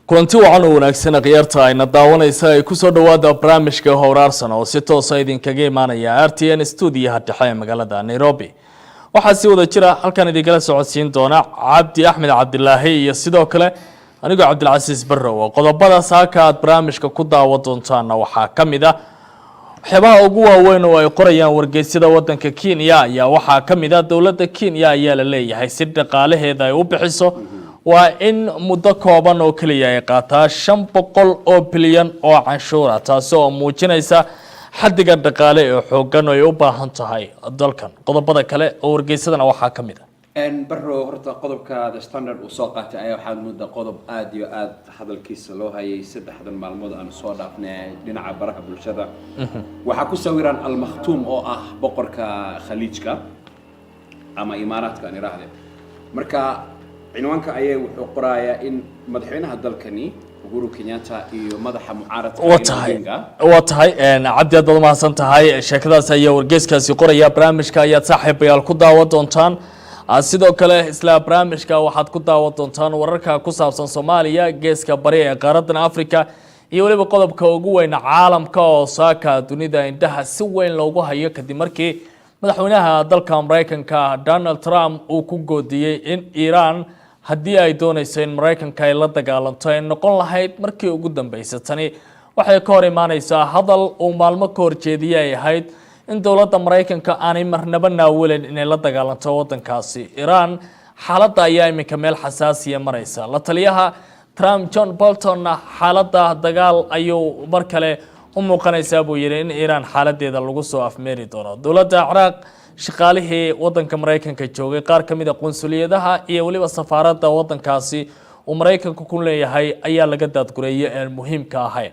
Kulanti wacan oo wanaagsan, khiyaarta ayna daawanaysa, ay kusoo dhawaada barnaamijka Howraarsan oo si toosa idinkaga imaanaya RTN stuudiyaha dhexe ee magaalada Nairobi. Waxaa si wada jira halkan idinkala socodsiin doona Cabdi Axmed Cabdilaahi iyo sidoo kale anigoo Cabdilcasiis Barrow. Qodobada saaka aad barnaamijka ku daawan doontaana waxaa ka mid ah waxyaabaha ugu waaweyn oo ay qorayaan wargeysyada wadanka Kenya. Ayaa waxaa ka mid ah dowladda Kenya ayaa la leeyahay si dhaqaalaheeda ay u bixiso waa in muddo kooban oo keliya ay qaataa 500 oo bilyan oo canshuura, taasi oo muujinaysa xaddiga dhaqaale ee xoogan oo ay u baahan tahay dalkan. Qodobada kale oo wargeysadana waxaa ka mid ah Barrow, horta qodobka The Standard uu soo qaatay ayaa waxaad moodaa qodob aada iyo aada hadalkiisa loo hayay saddexdan maalmood aanu soo dhaafnay dhinaca baraha bulshada. Waxaa ku sawiran Almakhtuum oo ah boqorka Khaliijka ama Imaaraadka aan iraahde. Marka cinwaanka ayay wuxuu qorayaa in madaxweynaha dalkani Uhuru Kenyatta iyo madaxa mucaaradka Waa tahay, waa tahay Cabdi, aad baad umahadsan tahay. Sheekadaas ayaa wargeyskaasi qoraya. Barnaamijka ayaad, saaxiibayaal, ku daawan doontaan. Sidoo kale isla barnaamijka waxaad ku daawan doontaan wararka ku saabsan Soomaaliya, geeska bari ee qaaradan Africa iyo weliba qodobka ugu weyn caalamka oo saaka dunida indhaha si weyn loogu hayo, kadib markii madaxweynaha dalka Maraykanka Donald Trump uu ku goodiyey in Iiraan haddii ay doonayso in Maraykanka ay la dagaalanto ay noqon lahayd markii ugu dambeysay. Tani waxay ka hor imaaneysaa hadal uu maalmo ka horjeediyey ay ahayd in dowladda Maraykanka aanay marnaba naawilen inay la dagaalanto wadankaasi Iiraan. Xaaladda ayaa iminka meel xasaasiya mareysa. La taliyaha Trump John Boltonna xaaladda dagaal ayuu mar kale u muuqanaysaa buu yidhi in Iiraan xaaladeeda lagu soo afmeeri doono. Dowladda Ciraaq shaqaalihii wadanka Maraykanka joogay qaar ka mid a qunsuliyadaha iyo weliba safaaradda wadankaasi uu Maraykanku ku leeyahay ayaa laga daadgureeyay aan muhiimka ahayn.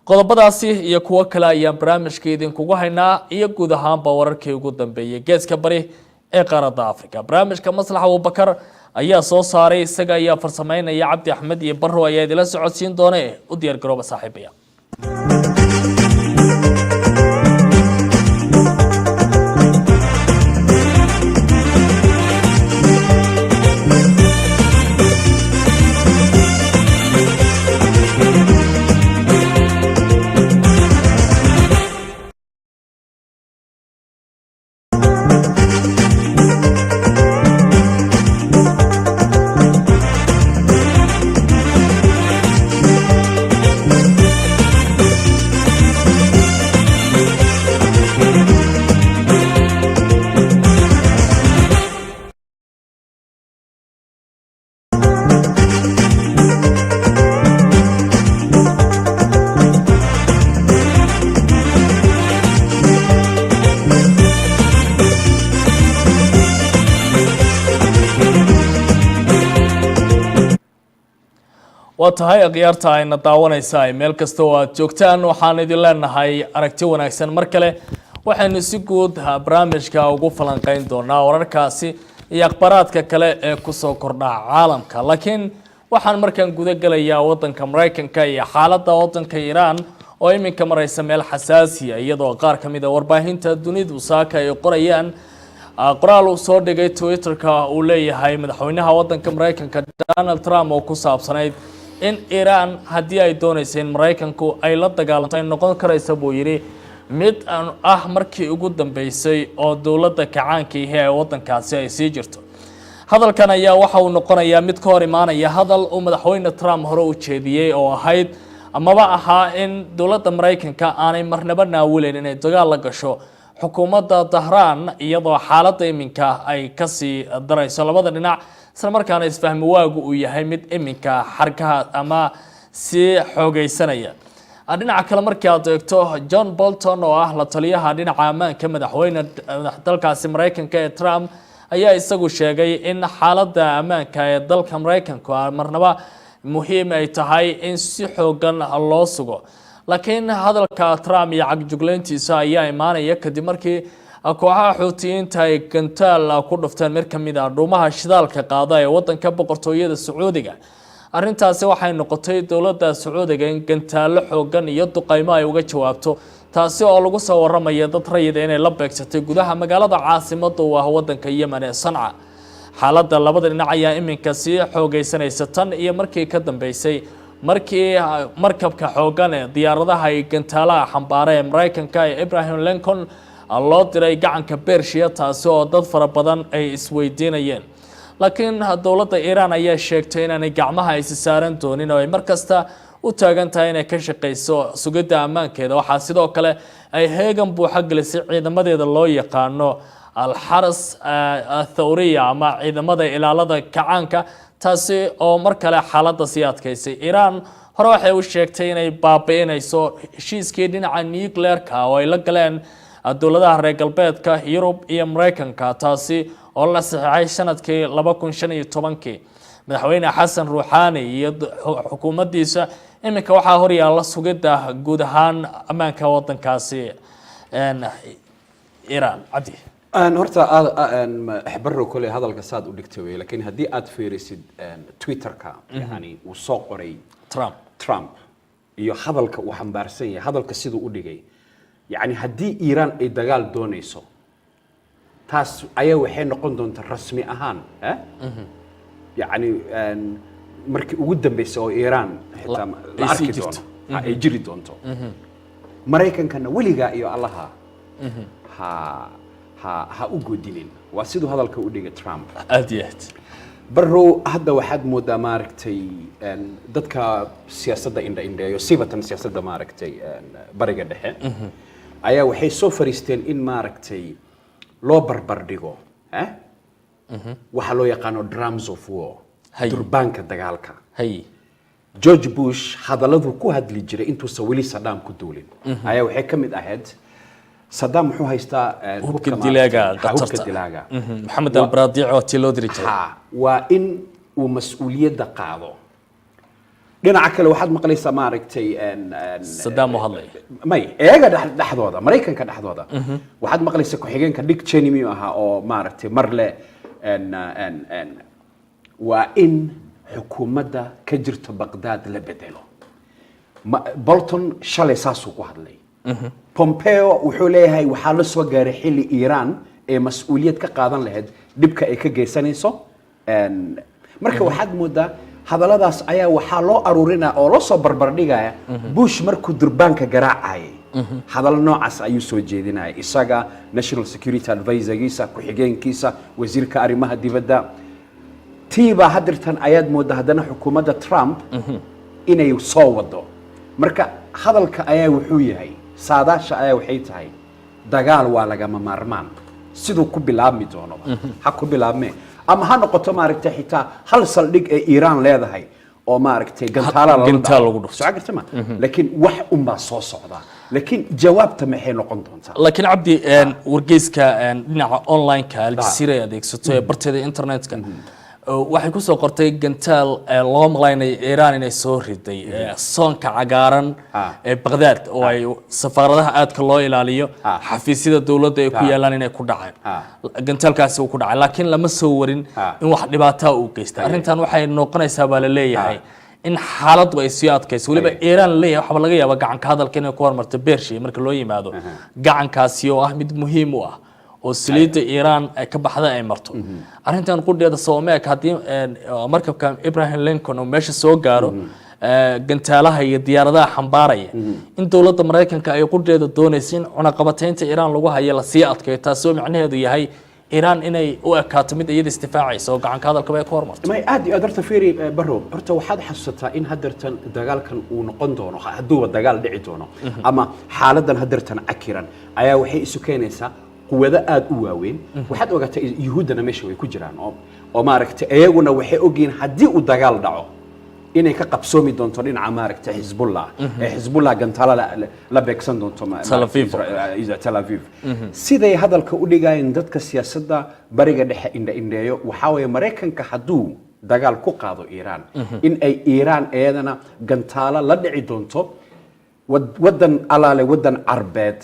Qodobadaasi iyo kuwo kale ayaan barnaamijka idinkugu haynaa iyo guud ahaanba wararkii ugu dambeeyay geeska bari ee qaaradda Africa. Barnaamijka Maslax Abubakar ayaa soo saaray, isaga ayaa farsameynaya. Cabdi Axmed iyo Barrow ayaa idila socodsiin doona. U diyaar garooba, saaxiibaya. Waa tahay, akhyaarta ayna daawanaysa ay meel kasta oo aad joogtaan, waxaan idin leenahay aragti wanaagsan. Mar kale waxaynu si guud barnaamijka ugu falanqeyn doonaa wararkaasi iyo akhbaaraadka kale ee kusoo kordha caalamka, laakiin waxaan markaan guda gelayaa wadanka Maraykanka iyo xaaladda wadanka Iiraan oo iminka mareysa meel xasaasiya, iyadoo qaar ka mid a warbaahinta dunidu saaka ay qorayaan qoraal uu soo dhigay Twitterka uu leeyahay madaxweynaha wadanka Maraykanka Donald Trump oo ku saabsanayd in Iiraan haddii ay doonayso in Maraykanku ay la dagaalanto ay noqon karaysa buu yidhi mid ah markii ugu dambeysay oo dowladda kacaanka ihi ee wadankaasi ay sii jirto. Hadalkan ayaa waxa uu noqonayaa mid ka hor imaanaya hadal uu madaxweyne Trump hore u jeediyey oo ahayd amaba ahaa in dowladda Maraykanka aanay marnaba naawileyn inay dagaal la gasho xukuumadda Dahraan, iyadoo xaaladda iminka ay kasii darayso labada dhinac, isla markaana isfahmi waagu uu yahay mid iminka xarkaha ama sii xoogeysanaya. Dhinaca kale markii aad eegto, John Bolton oo ah la taliyaha dhinaca ammaanka madaxweyne dalkaasi Maraykanka ee Trump ayaa isagu sheegay in xaaladda ammaanka ee dalka Maraykanku marnaba muhiim ay tahay in si xoogan loo sugo. Laakiin hadalka Trump iyo cagjugleyntiisa ayaa imaanaya kadib markii kooxaha Xuutiyiinta ay gantaal ku dhufteen mid ka mid ah dhuumaha shidaalka qaada ee wadanka Boqortooyada Sacuudiga. Arrintaasi waxay noqotay dowladda Sacuudiga in gantaallo xoogan iyo duqaymo ay uga jawaabto, taasi oo lagu soo waramaya dad rayida inay la beegsatay gudaha magaalada caasimada u ah wadanka Yemen ee Sanca. Xaaladda labada dhinac ayaa iminka sii xoogeysanaysa tan iyo markii ka dambeysay Markii markabka xooggan ee diyaaradaha ay gantaalaha xambaara ee Maraykanka ee Abraham Lincoln loo diray gacanka Bershiya, taasi oo dad fara badan ay isweydiinayeen. Laakiin dowladda Iiraan ayaa sheegtay inaanay gacmaha aysi saaran doonin oo ay mar kasta u taagan tahay inay ka shaqeyso sugidda ammaankeeda. Waxaa sidoo kale ay heegan buuxa gelisay ciidamadeeda loo yaqaano Alxaras Athawriya ama ciidamada ilaalada kacaanka, taasi oo mar kale xaaladda sii adkaysay. Iiraan hore waxay u sheegtay inay baabi'inayso heshiiskii dhinaca nuclearka oo ay la galeen dowladaha reer galbeedka, Yurub iyo Maraykanka, taasi oo la saxeexay sanadkii 2015-kii. Madaxweyne Xasan Ruuxaani iyo xukuumaddiisa iminka waxaa horyaalla sugidda guud ahaan ammaanka wadankaasi Iiraan, Cabdi. Horta Barrow, kole hadalka saad u dhigtay wey, laakiin haddii aad fiirisid Twitterka, yani uu soo qoray Trump, Trump iyo hadalka uu xambaarsan yahay, hadalka siduu u dhigay, yani haddii Iiraan ay dagaal doonayso, taas ayaa waxay noqon doontaa rasmi ahaan, eh? Yani markii ugu dambeysay oo Iiraan xitaa la ay sii arki jirto. doono, ha, ay jiri doonto. Maraykankana weligaa iyo Allaha ha u godinin, waa siduu hadalka u dhigay Trump. Aad iyo aad. Barrow, hadda waxaad moodaa, maaragtay, dadka siyaasadda indha indheeyo, sibatan siyaasadda, maaragtay, Bariga Dhexe, ayaa waxay soo fariisteen in, maaragtay, loo barbar dhigo, eh? Waxaa loo yaqaano drums of war, durbaanka dagaalka. George Bush hadalladuu ku hadli jiray intuusan weli Saddam ku duulin ayaa waxay ka mid ahayd, Saddam muxuu haystaa hubka hubka, dilaaga. maaragtay, hubka khatarta. Dilaaga. Maxamed Albaradiic oo tii loo diri jiray. Ha, waa in uu mas-uuliyadda qaado. Dhinaca kale waxaad maqlaysaa, maaragtay, Saddam oo hadlaya. May, iyaga dhexdooda, Maraykanka dhexdooda, waxaad maqlaysaa ku-xigeenka Dick Cheney miyuu ahaa oo, maaragtay, marle waa in xukuumadda ka jirto Baqdaad la bedelo. Bolton shalay saasuu ku hadlay. Pompeo wuxuu leeyahay waxaa la soo gaaray xilli Iiraan ee mas-uuliyad ka qaadan lahayd dhibka ay ka geysanayso. Marka waxaad moodaa hadalladaas ayaa waxaa loo aruurinaya oo loo soo barbardhigaya Bush markuu durbaanka garaacayay, hadallo noocaas ayuu soo jeedinaya, isaga, national security advisorgiisa, ku-xigeenkiisa, wasiirka arrimaha dibadda. Tiibaa hadirtan ayaad moodaa haddana xukuumadda Trump inay soo wado. Marka hadalka ayaa wuxuu yahay, saadaasha ayaa waxay tahay, dagaal waa lagama maarmaan. Siduu ku bilaabmi doonoba ha ku bilaabmee, ama ha noqoto, maaragtay, xitaa hal saldhig ee Iiraan leedahay oo, maaragtay, gantaala lala gantaal dhaco. Lagu dhufto. Soo garta ma? Laakiin wax unbaa soo socda, laakiin jawaabta maxay noqon doontaa? Laakiin Cabdi, wargeyska dhinaca online-ka Aljazeera ay adeegsato ee barteeda internetka waxay kusoo qortay gantaal loo malaynayo Iiraan inay soo riday soonka cagaaran ee Baqdaad oo ay safaaradaha aadka loo ilaaliyo, xafiisyada dowladda ay ku yaalaan, inay ku dhaceen. Gantaalkaasi uu ku dhacay, laakiin lama soo warin in wax dhibaataa uu geystay. Arrintan waxay noqonaysaa baa la leeyahay in xaaladdu ay sii adkayso. Weliba Iiraan la leeyahay waxaa laga yaabaa gacanka hadalka inay ku hormarto Bershiya marka loo yimaado gacankaasi oo ah mid muhiim u ah oo saliidda Iiraan ay ka baxda ay marto. Arrintan qudheeda soomeek haddii markabka Abraham Lincoln uu meesha soo gaaro, gantaalaha iyo diyaaradaha xambaaraya, in dowladda Maraykanka ay qudheeda doonaysa in cunaqabataynta Iiraan lagu hayo lasii adkayo, taasoo macnaheedu yahay Iiraan inay u ekaato mid iyada isdifaacaysa oo gacanka hadalkaba ay ku hormarto. May, aad iyo aad. Horta fiiri, Barrow, horta waxaad xasuusataa in hadeertan dagaalkan uu noqon doono, hadduuba dagaal dhici doono, ama xaaladan hadeertan cakiran ayaa waxay isu keenaysaa quwado aad u waaweyn. Waxaad ogaataa Yuhuuddana meesha way ku jiraan oo, maaragtay, iyaguna waxay ogyihiin haddii uu dagaal dhaco inay ka qabsoomi doonto dhinaca, maaragtay, Xisbullah, ee Xisbullah gantaala la beegsan doonto Tel Aviv. Tel Aviv. Siday hadalka u dhigayeen dadka siyaasadda Bariga Dhexe indha indheeyo, waxaa weeye Maraykanka hadduu dagaal ku qaado Iiraan, in ay Iiraan iyadana gantaalo la dhici doonto waddan alaale waddan Carbeed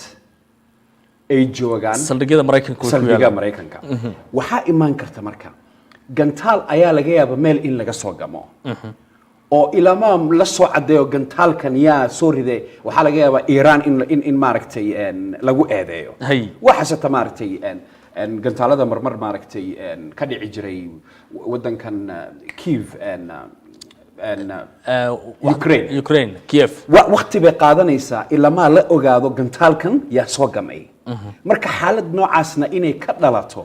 ay joogaan saldhigyada Maraykanka way ku saldhigga yaalaan. Maraykanka. Waxaa imaan karta marka gantaal ayaa laga yaaba meel in laga soo gamo oo ilamaa la soo caddeeyo gantaalkan yaa soo riday. Waxaa laga yaabaa Iiraan in maaragtay, lagu eedeeyo. Waxaaseta, maaragtay, gantaalada marmar, maaragtay, ka dhici jiray waddankan Kiev. Ukraine. Ukraine, Kiev. Waqti bay qaadanaysaa ilamaa la ogaado gantaalkan yaa soo gamay. Marka xaalad noocaasna inay ka dhalato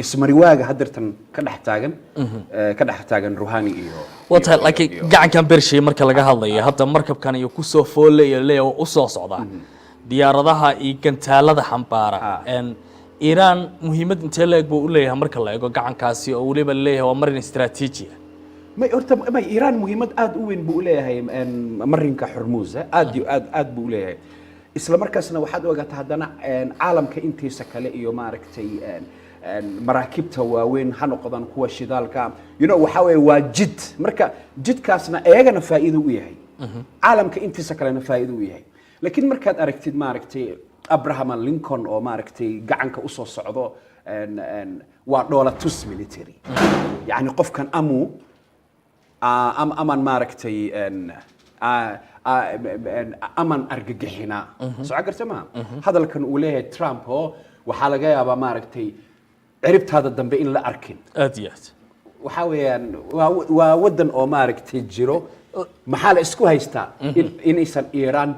ismariwaaga haddeertan ka dhex taagan Ruhani iyo Waa tahay, laakiin gacankan Bershiya marka laga hadlayo, hadda markabkan iyo kusoo foole iyo leeya oo usoo socda diyaaradaha iyo gantaalada xambaara, Iiraan muhiimad intee leeg buu u leeyahay marka la eego gacankaasi, oo weliba leeyahay waa marin istaraatiiji ah? May, horta may, Iiraan muhiimad aad u weyn buu u leeyahay marinka Xurmuusa, aad iyo aad aad buu u leeyahay. Isla markaasna waxaad ogaataa haddana caalamka intiisa kale iyo maaragtay maraakiibta waaweyn ha noqdaan kuwa shidaalka, waxaa weeye waa jid. Marka jidkaasna iyagana faa'iido u yahay, caalamka intiisa kalena faa'iido u yahay. Laakiin markaad aragtid maaragtay Abraham Lincoln oo maaragtay gacanka usoo socdo, waa dhoolatus military, yacni qofkan amuu aman maaragtay aman argagixina soo garta maha. Hadalkan uu leeyahay Trump oo waxaa laga yaabaa maaragtay ciribtaada dambe in la arkin. Aad iyo aad. Waxaa weeyaan waa wadan oo maaragtay jiro. Maxaa la isku haystaa? Inaysan Iiraan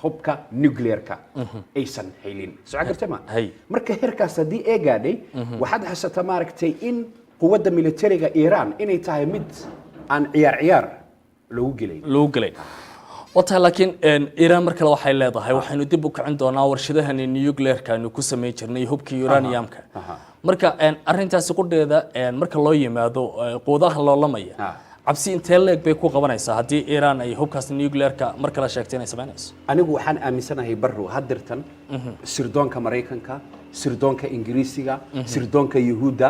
hubka nuclearka aysan helin, soo garta ma? Hay. Marka heerkaas haddii ee gaadhay, waxaad haysataa maaragtay in quwadda militariga Iiraan inay tahay mid aan ciyaar ciyaar loogu gelayn. Lagu gelay, waa tahay. Laakiin Iiraan mar kale waxay leedahay waxaynu dib u kicin doonaa warshadahani nuclearka aynu ku samayn jirnay hubkii uraniumka. Marka arrintaasi qudheeda, marka loo yimaado quudaha loolamaya, cabsi intee leeg bay ku qabanaysaa haddii Iiraan ay hubkaas nuclearka mar kale sheegtay inay samaynayso? Anigu waxaan aaminsanahay, Barrow, haddirtan sirdoonka Maraykanka, sirdoonka Ingiriisiga, sirdoonka Yuhuudda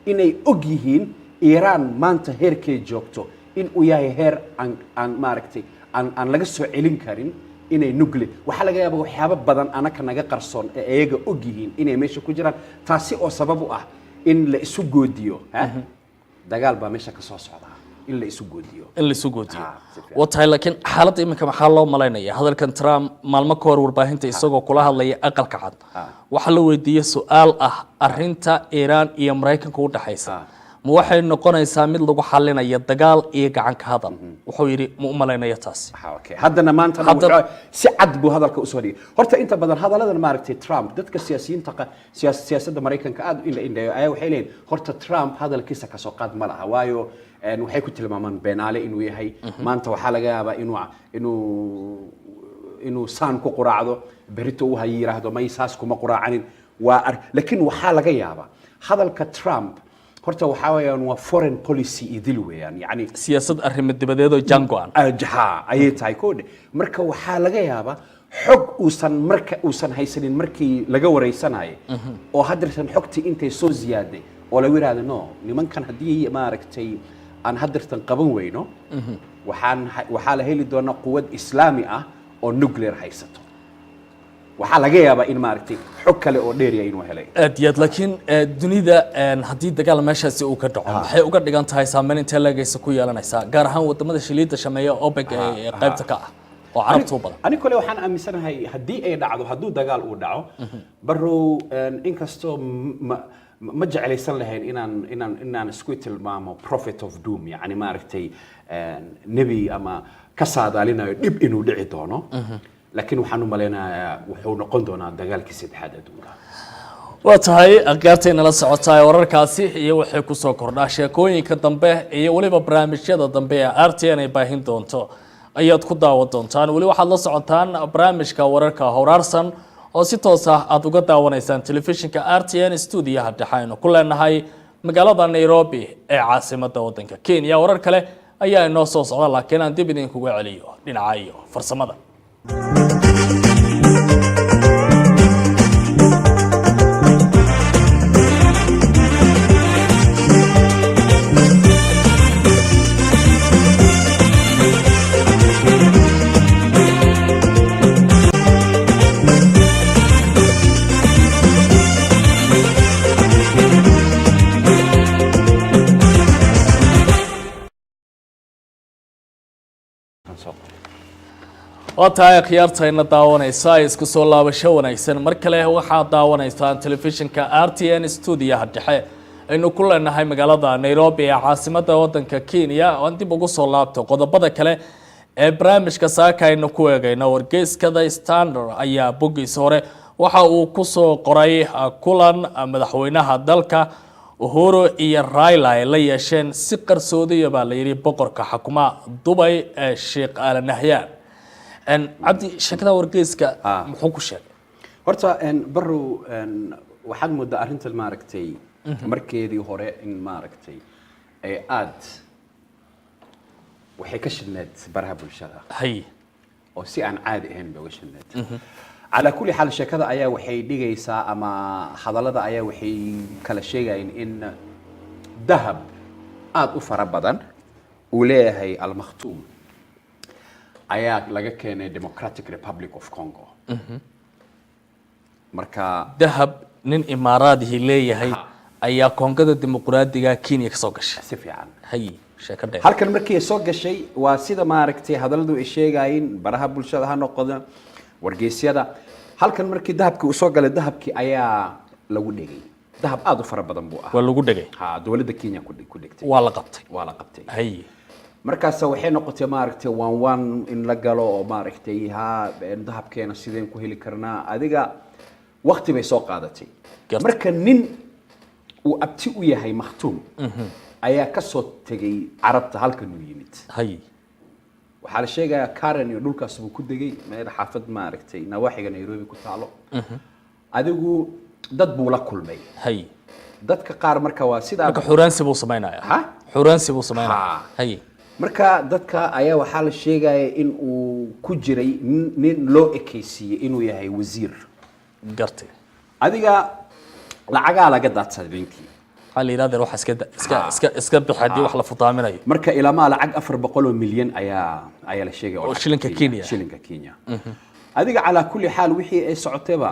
inay og yihiin Iiraan maanta heerkay joogto in uu yahay heer aan maaragtay aan laga soo celin karin inay nuclear. Waxaa laga yaabaa waxyaabo badan anaka naga qarsoon ee iyaga og yihiin inay meesha ku jiraan, taasi oo sabab u ah in la isu goodiyo, ha? Dagaal baa meesha ka soo socdaa, in la isu goodiyo. In la isu goodiyo. Ah, si fiican. Waa tahay, laakiin xaaladda iminka maxaa loo malaynaya hadalkan Trump maalmo ka hor warbaahinta isagoo kula hadlaya Aqalka Cad? Waxaa la weydiiyey su-aal ah arrinta Iiraan iyo Maraykanka u dhexaysa ma waxay noqonaysaa mid lagu xalinayo dagaal iyo gacan ka hadal? Wuxuu yidhi ma u malaynaya taasi. Ah, okay. Haddana maanta si cad buu hadalka usoo dhigay. Horta inta badan hadalladan maaragtay Trump, dadka siyaasiyiinta siyaasadda Maraykanka aad u indha indheeyo ayaa waxay leeyihin horta Trump hadalkiisa kasoo qaad ma laha, waayo waxay ku tilmaamaan beenaale inuu yahay. Maanta waxaa laga yaabaa inuu saan ku quraacdo, berito uu hay yiraahdo may, saas kuma quraacanin. Waa ar laakiin waxaa laga yaabaa hadalka Trump horta waxaa weeyaan waa foreign policy idil weeyaan, yacni siyaasad arrimo dibadeed oo jaan go-an. Ha, ayay tahay koodhe. Marka waxaa laga yaabaa xog uusan marka uusan haysanin markii laga wareysanayay oo haddirtan xogtii intay soo ziyaaday oo lagu yidhahdo, no, nimankan haddii maaragtay aan haddirtan qaban weyno, waxaa la heli doonaa quwad Islaami ah oo nuclear haysato. Waxaa laga yaabaa in maaragtay xog kale oo dheeriya inuu helay. Aad iyo aad. Laakiin dunida haddii dagaal meeshaasi uu ka dhaco, maxay uga dhigan tahay? Saameyn intee leegaysa ku yeelanaysaa, gaar ahaan wadamada shiliidda shameeya OPEC ee qaybta ka ah oo Carabta u badan? Ani kole waxaan aaminsanahay haddii ay dhacdo, hadduu dagaal uu dhaco, Barow, inkastoo ma jeclaysan lahayn inaan isku tilmaamo prophet of doom, yacni maaragtay nebi ama ka saadaalinayo dhib inuu dhici doono, laakiin waxaan u malaynayaa wuxuu noqon doonaa dagaalkii saddexaad adduunka. Waa tahay, akhyaartay nala socotaa, wararkaasi iyo waxay kusoo kordhaa sheekooyinka dambe iyo weliba barnaamijyada dambe ee RTN ay baahin doonto ayaad ku daawan doontaan. Weli waxaad la socotaan barnaamijka wararka Howraarsan oo si toos ah aada uga daawanaysaan telefishinka RTN, stuudiyaha dhexe aynu ku leenahay magaalada Nairobi ee caasimada wadanka Kenya. Warar kale ayaa inoo soo socda, laakiin aan dib idinkuga celiyo dhinaca iyo farsamada. Waa tahay, akhyaartayna daawanaysa, isku soo laabasho wanaagsan. Mar kale waxaad daawanaysaan telefishinka RTN, stuudiyaha dhexe Aynu ku leenahay magaalada Nairobi ee caasimada wadanka Kenya. Aan dib ugu soo laabto qodobada kale ee barnaamijka saaka aynu ku eegayno. Wargeyska The Standard ayaa boggiisa hore waxa uu kusoo qoray kulan madaxweynaha dalka Uhuru iyo Raila ay la yeesheen si qarsoodiya, baa la yidhi, boqorka xukuma Dubay ee Sheekh Al Nahyan. Cabdi, sheekada wargeyska muxuu ku sheegay? Horta Barrow, waxaad moodaa arrinta maaragtay markeedii hore in maaragtay ay aad waxay ka shidneed baraha bulshada oo si aan caadi ahayn bay uga shidneed. Calaa kulli xaal, sheekada ayaa waxay dhigaysaa ama hadallada ayaa waxay kala sheegayeen in dahab aada u fara badan uu leeyahay Almakhtuum ayaa laga keenay Democratic Republic of Congo. Marka Dahab nin Imaaraadihii leeyahay ayaa Koongada Dimuqraadiga Kenya kasoo gashay. Si fiican. Hay, sheeko dheer. Halkan markii ay soo gashay, waa sida maaragtay hadalladu ay sheegayeen, baraha bulshada ha noqodo, wargeysyada, halkan markii dahabkii uu soo galay, dahabkii ayaa lagu dhegay. Dahab aada u fara badan buu ahaa. Waa lagu dhegay. Ha, dowladda Kenya ku dhegtay. Waa la qabtay. Waa la qabtay. Markaas waxay noqotay maaragtay waan waan in la galo oo maaragtay ha dahabkeena sideen ku heli karnaa. Adiga waqti bay soo qaadatay. Marka nin uu abti u yahay Makhtuum ayaa ka soo tegay Carabta, halkan uu yimid. Waxaa la sheegayaa Karen iyo dhulkaas buu ku degay, meel xaafad maaragtay nawaaxiga Nairobi ku taalo. Adigu dad buu la kulmay. Dadka qaar marka waa sidaa. Marka xuraansi buu samaynayaa. Ha? Xuraansi buu samaynaya. Ha. Marka dadka ayaa waxaa la sheegaya in uu ku jiray nin loo ekeysiiyey inuu yahay wasiir. Adiga lacagaa laga daadsaday ninkii. Waxaa la yidhahdaa waxa iska iska iska bix haddii wax la futaaminayo. Marka ilamaa lacag 400 milyan ayaa la sheegaya. Oo lacagta shilinka Kenya. Shilinka Kenya. Adiga calaa kulli xaal, wixii ay socotayba,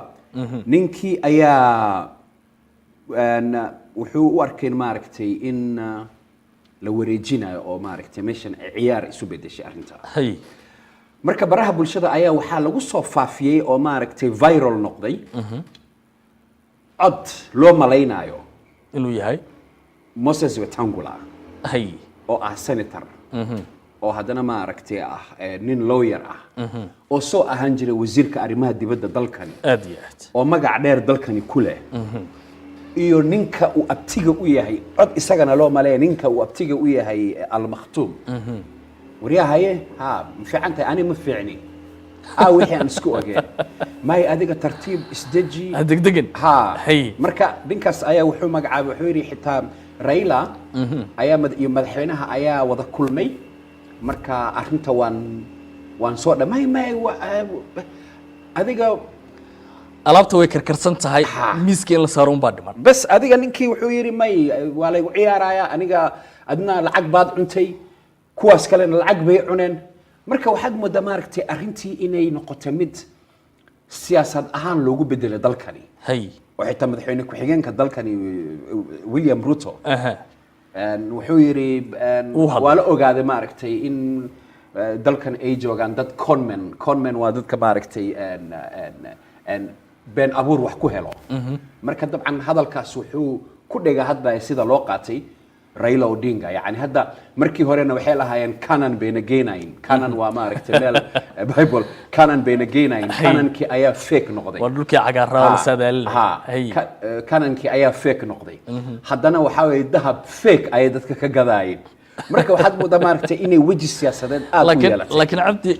ninkii ayaa wuxuu u arkeen maaragtay in la wareejinayo oo maaragtay meeshan ay ciyaar isu bedeshay arrinta. Marka baraha bulshada ayaa waxaa lagu soo faafiyey oo maaragtay viral noqday cod loo malaynayo inuu yahay Moses Wetangula oo ah senator oo haddana maaragtay ah nin lawyer ah oo soo ahaan jiray wasiirka arrimaha dibadda dalkani, Aad iyo aad. oo magac dheer dalkani ku leh, iyo ninka uu abtiga u yahay, cod isagana loo maleeya ninka uu abtiga u yahay Almakhtuum. Waryahaye, ha, ma fiican tahay? Ani ma fiicni. A wixii aan isku ogeen may, adiga tartiib isdeji. Ha degdegin. Ha. Marka ninkaas ayaa wuxuu magacaabay, wuxuu yidhi xitaa Raila ayaa iyo madaxweynaha ayaa wada kulmay. Marka arrinta waan soo dhamay may adiga. Alaabta way karkarsan tahay. Miiska in la saaro unbaa dhiman. Bas, adiga ninkii wuxuu yidhi may, waa laygu ciyaarayaa aniga, adna lacag baad cuntay, kuwaas kalena lacag bay cuneen. Marka waxaad moodaa maaragtay arrintii inay noqotay mid siyaasad ahaan loogu bedelay dalkani oo xitaa madaxweyne ku-xigeenka dalkani William Ruto wuxuu yidhi Wuu hadlay. waa la ogaaday maaragtay in dalkan ay joogaan dad conmen. Conmen waa dadka maaragtay been abuur wax ku helo. Marka dabcan hadalkaas wuxuu ku dhega hadda sida loo qaatay Raila Odinga. Yani hadda markii horena waxay lahaayeen Canaan bayna geynayn. Canaan waa maaragtay meel Bible. Canaan bayna geynayn. Canaankii ayaa fake noqday. Waa dhulkii cagaarraa oo la saadaalin. Ha. Canaankii ayaa fake noqday. Haddana waxaa weeye dahab fake ayay dadka ka gadaayeen. Marka waxaad moodaa maaragtay inay weji siyaasadeed aad u Laakiin yeelatay. Laakiin Cabdi,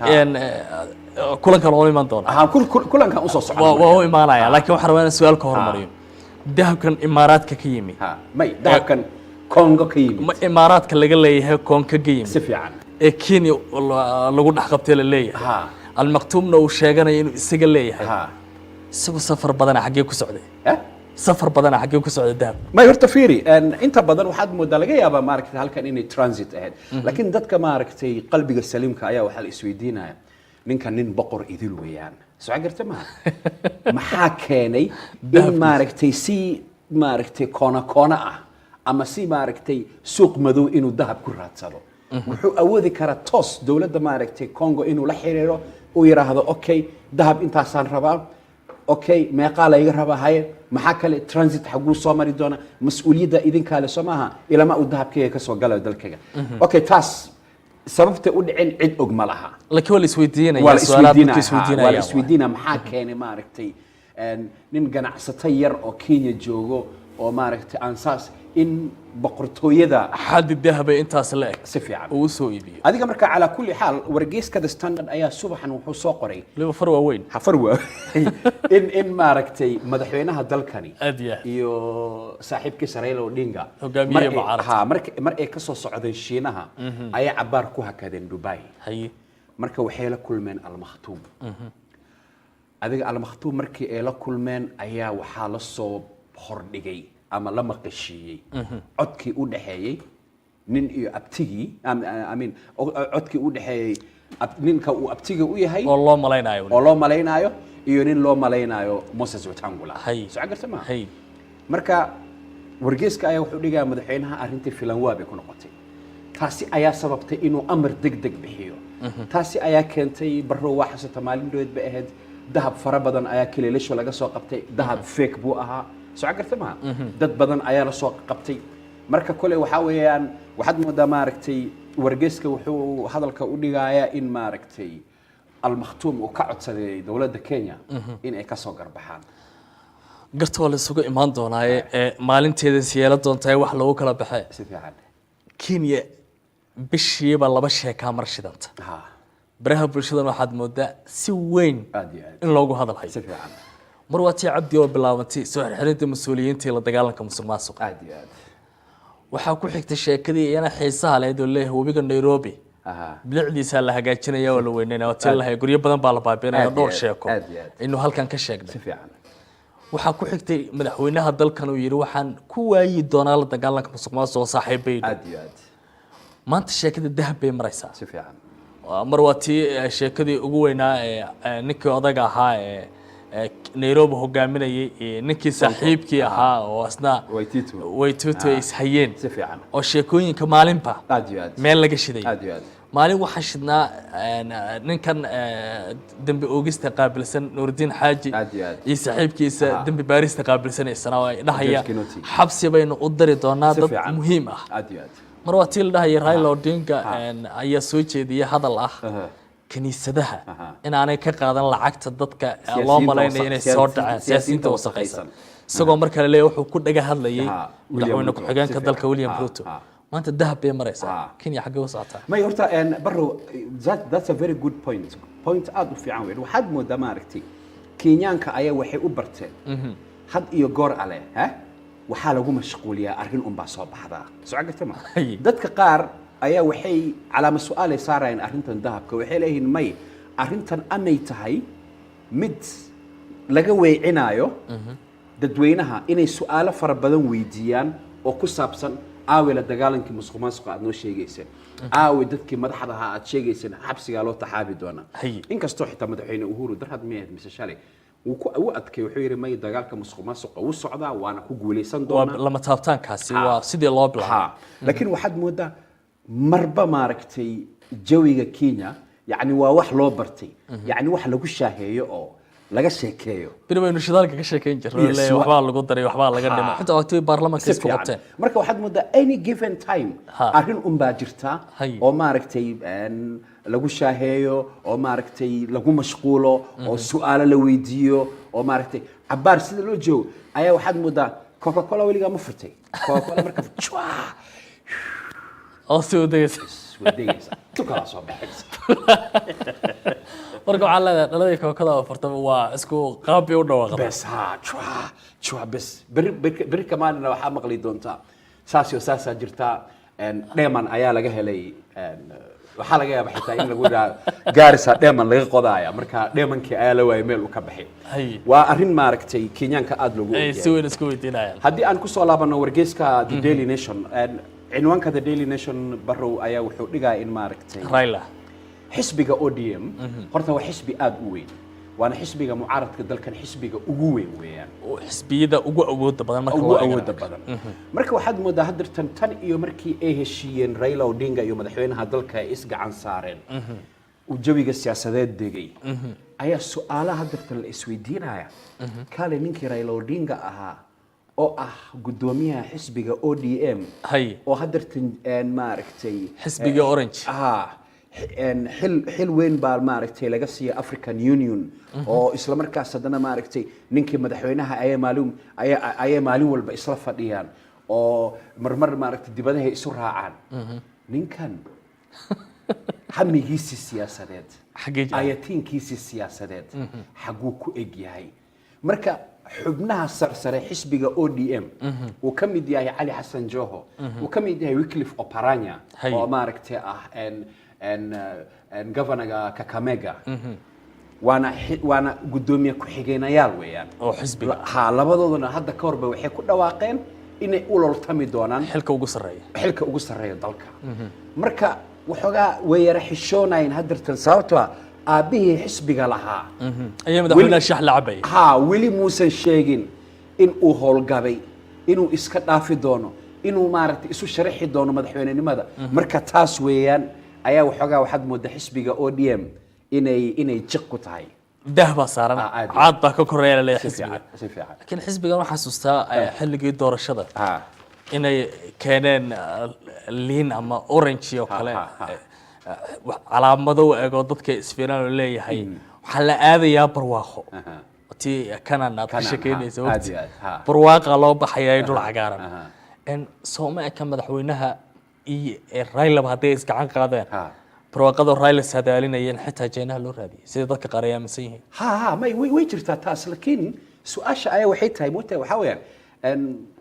kulankan waa u iman doonaa. Ha, kulankan usoo socda. Waa u imaanaya, laakiin waxaan rabaa inaan su-aal ka hormariyo. Dahabkan Imaaraadka ka yimi, Ha, may, dahabkan Congo ka yimid. Ma Imaaraadka laga leeyahay Koonka ka yimi Si fiican. ee Kenya lagu dhex qabtay la leeyahay, Almaktuumna uu sheeganayo inuu isaga leeyahay, isagu safar badana xaggee ku socday? Eh? Safar badana xaggee ku socday dahab? May, horta fiiri, inta badan waxaad moodaa laga yaabaa maaragtay halkan inay transit ahayd, laakiin dadka maaragtay qalbiga saliimka ayaa waxaa la isweydiinaya, ninkan nin boqor idil weeyaan, soo garta maaha? Maxaa keenay in maaragtay si maaragtay koona koona ah ama si maaragtay suuq madow inuu dahab ku raadsado? Wuxuu awoodi karaa toos dowladda maaragtay Congo inuu la xiriiro, uu yidhaahdo, "Okay, dahab intaasaan rabaa." Okay, meeqaa layga rabaa? Haye, maxaa kale? Transit xaguu soo mari doona? Mas-uuliyadda idinkaale soo maaha ilama uu dahabkayga ka soo galayo dalkayga. Okay, taas sababta u dhicin cid og ma laha. Laakiin waa la isweydiinaya. Waa la su'aalaha dadka isweydiinaya, waa la isweydiinayaan. Isweydiinaya maxaa keenay, maaragtay, nin ganacsato yar oo Kenya joogo oo, maaragtay, aan saas in boqortooyada xaddi dahaba intaas la eg si fiican uu usoo iibiyo. Adiga marka, calaa kulli xaal, wargeyska The Standard ayaa subaxan wuxuu soo qoray, waliba far waaweyn, xafar waa in maaragtay, madaxweynaha dalkani Aad iyo aad. iyo saaxiibkiisa Raila Odinga Hogaamiyaha mucaaradka. Ha, mar ay ka soo socdeen Shiinaha ayay cabaar ku hakadeen Dubai. Marka waxay la kulmeen Almakhtuum. Adiga Almakhtuum markii ay la kulmeen ayaa waxaa la soo hordhigay ama la maqashiiyey codkii u dhexeeyey nin iyo abtigii, I mean, codkii u dhexeeyey ninka uu abtiga u yahay oo loo malaynayo oo loo malaynaayo iyo nin loo malaynaayo Moses Wetangula. Soo garta ma? Marka wargeyska ayaa wuxuu dhigayaa madaxweynaha arrintii filanwaa bay ku noqotay. Taasi ayaa sababtay inuu amar deg deg bixiyo. Taasi ayaa keentay, Barrow, waa xasuuta maalin dhoweed bay ahayd, dahab fara badan ayaa Kililisho laga soo qabtay. Dahab fake buu ahaa, soo garta maha? Dad badan ayaa la soo qabtay. Marka kole waxaa weeyaan, waxaad moodaa, maaragtay, wargeyska wuxuu hadalka u dhigayaa in, maaragtay, Almakhtuum uu ka codsaday dowladda Kenya in ay kasoo garbaxaan. Garta waa la isugu imaan doonaaye ee maalinteeda siyeela doontaa wax lagu kala baxee. Si fiican. Kenya bishiiba laba sheekaa mar shidanta. Baraha bulshadan waxaad moodaa si weyn Aad iyo aad. in loogu hadal hayo. Si fiican. Mar waa tii Cabdi oo bilaabantay soo xirxirinta mas-uuliyiinta iyo la dagaalanka musuq maasuqa. Aad iyo aad. Waxaa ku xigtay sheekadii iyana xiisaha lahayd oo leeyahay webiga Nairobi bilicdiisaa la hagaajinaya oo la weynenaya, waa tii lahay guryo badan baa la baabiinaya. Aad iyo Dhowr aad, sheeko aad iyo aad. aynu halkan ka sheegnay. Si fiican. Waxaa ku xigtay madaxweynaha dalkan uu yidhi waxaan ku waayi doonaa la dagaalanka musuq maasuqa saaxiibaydu. Aad iyo aad. Maanta sheekada dahab bay maraysaa. Si fiican. Mar waa tii sheekadii ugu weynaa ee ninkii odaga ahaa ee Nairobi hogaaminayay iyo ninkii saaxiibkii ahaa oo asna Waititu. Waititu ay ishayeen Si fiican. oo sheekooyinka maalinba Aad iyo aad. meel laga shiday. Aad iyo aad. Maalin waxaa shidnaa ninkan dembi oogista qaabilsan, Nuuridiin Xaaji, Aad iyo aad. iyo saaxiibkiisa dembi baarista qaabilsanaysana oo ay dhahaya George Kinoti. xabsi baynu u dari doonaa Si dad fiican. muhiim ah. Aad iyo aad. Mar waa tii la dhahaya Raila Odinga ayaa soo jeediyay hadal ah kiniisadaha inaanay ka qaadan lacagta dadka loo Siyaasiyiinta malaynayo inay soo dhaceen, siyaasiyiinta siyaasiyiinta wasaqaysan, wasaqaysan. Isagoo mar kale leeyahay wuxuu ku dhaga hadlayay William madaxweyne Ruto. ku-xigeenka Si dalka fiican. William Ruto. Maanta dahab bay maraysaa. Kenya xaggee u socotaa? May, horta, Barrow, that's a very good point, point aad u fiican weyn. Waxaad moodaa, maaragtay, Kenyaanka ayaa waxay u barteen had iyo goor ale ha waxaa lagu mashquuliyaa arrin unbaa soo baxdaa, soo garta ma? Hay. Dadka qaar ayaa waxay calaama su-aalay saarayaan arrintan dahabka. Waxay leeyihiin may, arrintan amay tahay mid laga weecinaayo dadweynaha inay su-aalo fara badan weydiiyaan oo ku saabsan aawe la dagaalankii musuq maasuqa aad noo sheegayseen, aawe dadkii madaxda ahaa aad sheegayseen xabsigaa loo taxaabi doonaa? Haye. Inkastoo xitaa madaxweyne Uhuru darhad miyahayd mise shalay wuu ku wuu adkay, wuxuu yidhi may, dagaalka musuq maasuqa wuu socdaa, waana ku guulaysan Waa doonaa. lama taabtaankaasi, waa sidii loo bilaabay. Ha, laakiin waxaad moodaa marba, maaragtay, jawiga Kenya, yacni, waa wax loo bartay, yacni wax lagu shaaheeyo oo laga sheekeeyo. Beri baynu shidaalka ka sheekeyn jirnay. Yes, leeyahay waxbaa lagu daray, waxbaa laga dhimay, xitaa waqtigii baarlamaanka Si isku fiican. qabteen. Marka waxaad moodaa any given time arrin unbaa jirta oo, maaragtay, lagu shaaheeyo oo, maaragtay, lagu mashquulo oo su'aalo la weydiiyo oo, maaragtay, cabaar sida loo joogo ayaa waxaad moodaa Coca Cola. Weligaa ma furtay Coca Cola? Marka jwa Oo si u degaysa. Way degaysaa, tu kalaa soo baxaysa. Marka waxaa leedahay dhaladii kookada oo furtaba waa isku qaab bay u dhawaaqda. Bes, ha, jwa jwa, bes. Beri beri beri kamaanina waxaa maqli doontaa saas iyo saasaa jirtaa. Dheeman ayaa laga helay. Waxaa laga yaabaa xitaa in lagu yidhaahdo Gaarisa dheeman laga qodaaya. Marka dheemankii ayaa la waayay meel uu ka baxay. Waa arrin, maaragtay, Kenyaanka aada loogu Ay ogyahay. si weyn isku weydiinayaan. Haddii aan kusoo laabano wargeyska The Daily Nation, cinwaanka The Daily Nation, Barrow, ayaa wuxuu dhigaya in, maaragtay, Raila xisbiga ODM horta waa xisbi aada u weyn, waana xisbiga mucaaradka dalkan, xisbiga ugu weyn weeyaan. Oo xisbiyada ugu awooda badan marka Ugu loo eego. Awooda badan. Marka waxaad moodaa haddirtan tan iyo markii ay heshiiyeen Raila Odinga iyo madaxweynaha dalka ay isgacan saareen, uu jawiga siyaasadeed degay. Ayaa su-aalaha darta la isweydiinaya kale, ninkii Raila Odinga ahaa oo ah guddoomiyaha xisbiga ODM oo haddartan maaragtay Xisbiga Orange. Ha, xil weyn baa maaragtay laga siiya African Union, oo isla markaas haddana maaragtay ninkii madaxweynaha ayaa maalin walba isla fadhiyaan oo marmar maaragtay dibadahay isu raacaan. Ninkan hamigiisii siyaasadeed, Xaggee jira? Ayatiinkiisii siyaasadeed xaguu ku eg yahay? Marka xubnaha sarsare xisbiga ODM uu ka mid yahay Cali Xasan Joho, uu ka mid yahay Wycliffe Oparanya, oo maaragtay ah en en en governorga Kakamega, waana guddoomiye ku-xigeenayaal weeyaan oo xisbiga. Ha, labadooduna hadda ka horba waxay ku dhawaaqeen inay u loltami doonaan xilka ugu sarreeya. Xilka ugu sarreeya dalka. Marka waxoogaa way yara xishoonayeen haddartan, sababtoo ah aabbihii xisbiga lahaa ayaa madaxweynaha shax la cabaya. Ha, weli muusan sheegin in uu howlgabay, inuu iska dhaafi doono, inuu maaragtay isu sharaxi doono madaxweynenimada. Marka taas weeyaan ayaa waxoogaa waxaad moodaa xisbiga ODM inay jiq ku tahay. Daah baa saaran. Ah, aad. Caad baa ka koreeya laleeyahay Si xisbiga. fiican, si fiican. Laakiin xisbigan waxaa xasuustaa xilligii doorashada inay keeneen liin ama orange oo kale, ha, ha. Calaamado u eg oo dadka isfiiraan oo leeyahay waxaa la aadayaa barwaaqo. Tii kanan aad ka Kanan, ha, shekeynaysa aad waqti iyo aad, ha. barwaaqa loo baxaya ee dhul cagaaran. En sooma eka madaxweynaha iyo Railaba hadday isgacan qaadeen barwaaqada Raila saadaalinayeen, xitaa jeenaha loo raadiyay sida dadka qaar ay aaminsan yihiin? Ha, may way jirtaa taas, laakiin su-aasha ayaa waxay tahay, moogtahay, waxaa weeyaan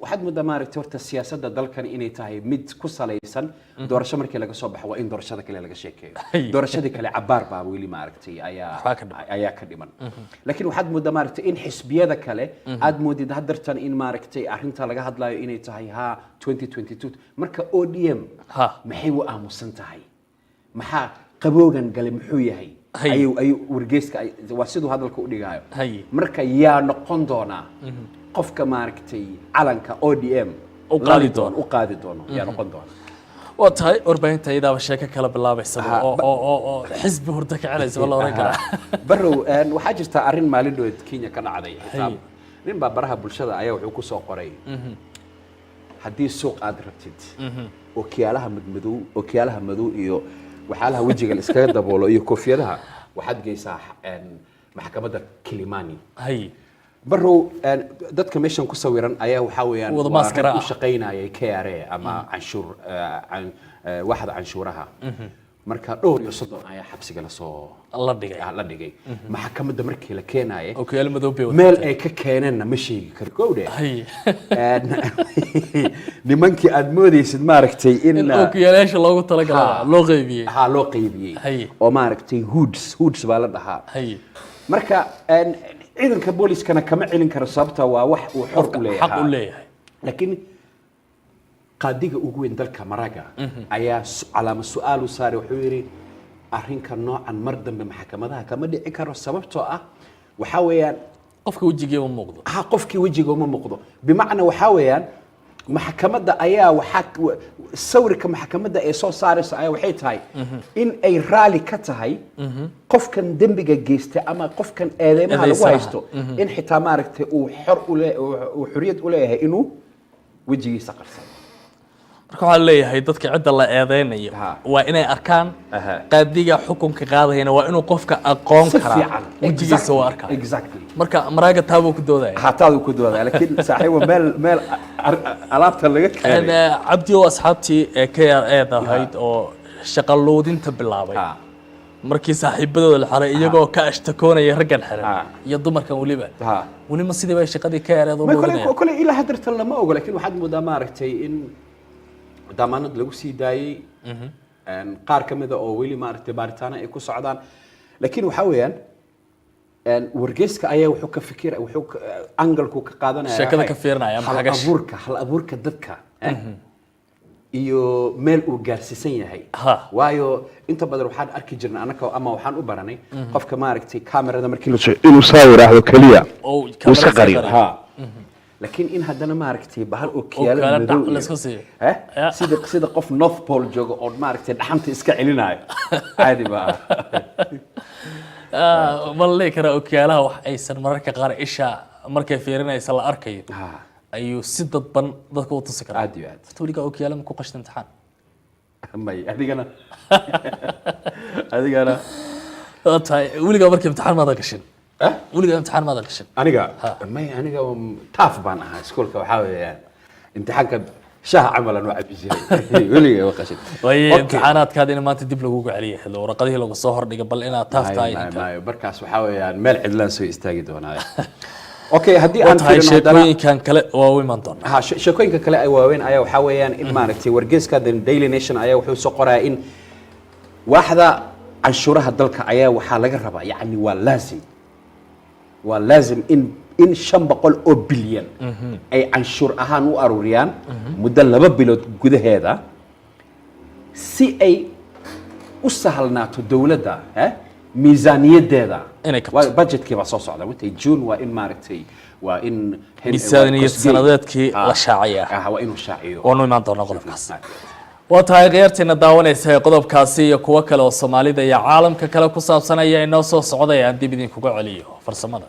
waxaad moodaa maaragtay horta siyaasadda dalkan inay tahay mid ku salaysan doorasho. Markii laga soo baxo waa in doorashada kale laga sheekeeyo. Doorashadii kale cabaar baa weli maaragtay ayaa Waxbaa ka dhiman. Ayaa ka dhiman, laakiin waxaad moodaa maaragtay in xisbiyada kale aad moodid haddartan in maaragtay arrinta laga hadlayo inay tahay ha 2022. Marka ODM maxay u aamusan tahay? Maxaa qaboogan gale? Muxuu yahay? Ayuu wargeyska waa siduu hadalka u dhigaayo. Marka yaa noqon doonaa qofka maaragtay calanka ODM U qaadi lali doono. U qaadi doono, yaa noqon doona? Waa tahay, warbaahinta iyadaaba sheeko kala bilaabaysaba oo xisbi hurdo kicinaysa ba la oran karaa. Barrow, waxaa jirta arrin maalin dhoweed Kenya ka dhacday. Xitaa nin baa baraha bulshada ayaa wuxuu ku soo qoray, haddii suuq aad rabtid ookiyaalaha madmadow, ookiyaalaha madow iyo waxyaalaha wejiga la iskaga daboolo iyo koofiyadaha, waxaad geysaa maxkamadda Kilimani. Barrow, dadka meeshan ku sawiran ayaa waxaa weeyaan wada waa maaskara rag u ah. shaqaynayay KRA ama canshuur waaxda canshuuraha. Marka dhowr iyo 30 ayaa xabsiga lasoo la dhigay. La dhigay maxkamadda markii la keenaye. Ookiyaalo madow bay Meel ay ka keeneenna ma sheegi karo, gowdhe. Nimankii aad moodaysid maaragtay in In ookiyaalayaasha loogu talagalay loo qaybiyey. Ha, loo qaybiyey. Oo maaragtay hoods baa la dhahaa. Marka ciidanka booliskana kama celin karo, sababta waa wax uu xor u leeyahay. Xaq u leeyahay. Laakiin qaadiga ugu weyn dalka, Maraga, ayaa calaama su-aal u saaray. Wuxuu yidhi arrinka noocan mar dambe maxkamadaha kama dhici karo, sababtoo ah waxaa weeyaan qofka wejigiiba muuqdo. Ha, qofkii wejiga uma muuqdo. Bimacnaa waxaa weeyaan maxkamadda ayaa waxaa sawirka maxkamadda ee soo saaraysa ayaa waxay tahay in ay raali ka tahay qofkan dembiga geystay ama qofkan eedeymaha lagu Eedeysanaha. haysto, in xitaa maaragtay uu xor u le uu xorriyad u leeyahay inuu wejigiisa qarsado. Marka waxaa leeyahay dadka cidda la eedeynayo waa inay arkaan. Qaadiga xukunka qaadayana waa inuu qofka aqoon Si karaa, fiican. wejigiisa waa arkaa. Marka Maraaga taabuu ku doodaya. Hataadu ku doodaya, laakiin saaxiibo meel alaabta laga keenay. Cabdi oo asxaabtii ee KRA da ahayd oo shaqaluudinta bilaabay markii saaxiibadooda la xiray, iyagoo ka ashtakoonaya raggan xiran iyo dumarkan weliba, weli ma sidii bay shaqadii KRA da u Ma kole luudinayaan? Kole ilaa haddartan lama ogo, laakiin waxaad moodaa maaragtay in damaanad lagu sii daayey qaar ka mida oo weli maaragtay baaritaano ay ku socdaan. Laakiin waxaa weeyaan wargeyska ayaa wuxuu ka fikir wuxuu angalku ka qaadanaya Sheekada ka fiirinaya ama hal xagash. abuurka, hal abuurka dadka iyo meel uu gaarsiisan yahay. Waayo inta badan waxaan arki jirnay annaka ama waxaan u baranay qofka maaragtay kamerada markii la inuu saa yidhaahdo keliya oo uu iska kamerada iska qariyo. qariyo. Ha, laakiin in haddana maaragtay bahal oo kiyaalo Ookiyaalo madow dhac iyo la isku siiyo. Eh? Sida qof North Pole jooga oo maaragtay dhaxanta iska celinayo, caadi ma aha. Ma la dhihi karaa okiyaalaha wax aysan mararka qaar isha markay fiirinaysa la arkayo ayuu si dadban dadka u tusi karaa? Aad iyo aad. Horta weligaa okiyaala ma ku qashta imtixaan? May, adigana adigana? Waa tahay, weligaa marka imtixaan maada gashin? Eh? Weligaa imtixaan maada gashin? Aniga may, aniga taaf baan ahaa iskoolka. Waxaa weeyaan imtixaanka shaha camalan waa cabi jiray, weliga waa qashin. Waaye Okay. imtixaanaadkaada in maanta dib lagugu celiyay xilli warqadihii lagu soo hordhigay, bal inaad taaf tahay in kale. Maayo, markaas waxaa weeyaan meel cidlaan soo istaagi doonaa. Okay, haddii Waa aan tahay, fiirino haddana sheekooyinkan kale waa u iman doonaa. Ha, sheekooyinka kale ay waaweyn ayaa waxaa weeyaan in maaragtay wargeyska The Daily Nation ayaa wuxuu soo qorayaa in waaxda canshuuraha dalka ayaa waxaa laga rabaa, yacni waa laazim in 500 oo bilyan ay canshuur ahaan u aruuriyaan muddo 2 bilood gudaheeda, si ay u sahlnaato dowladda miisaaniyadeeda Inay kabto. Budgetkii baa soo socda wintay June, waa in maaragtay waa in Miisaaniyad waa sanadeedkii la shaaciyaa. Ah, waa inuu shaaciyo. Waanu imaan doonaa qodobkaas. Waa tahay, khiyaarteena daawanaysa, ee qodobkaasi iyo kuwo kale oo Soomaalida iyo caalamka kale ku saabsan ayaa inoo soo socday. Aan dib idinkuga celiyo farsamada.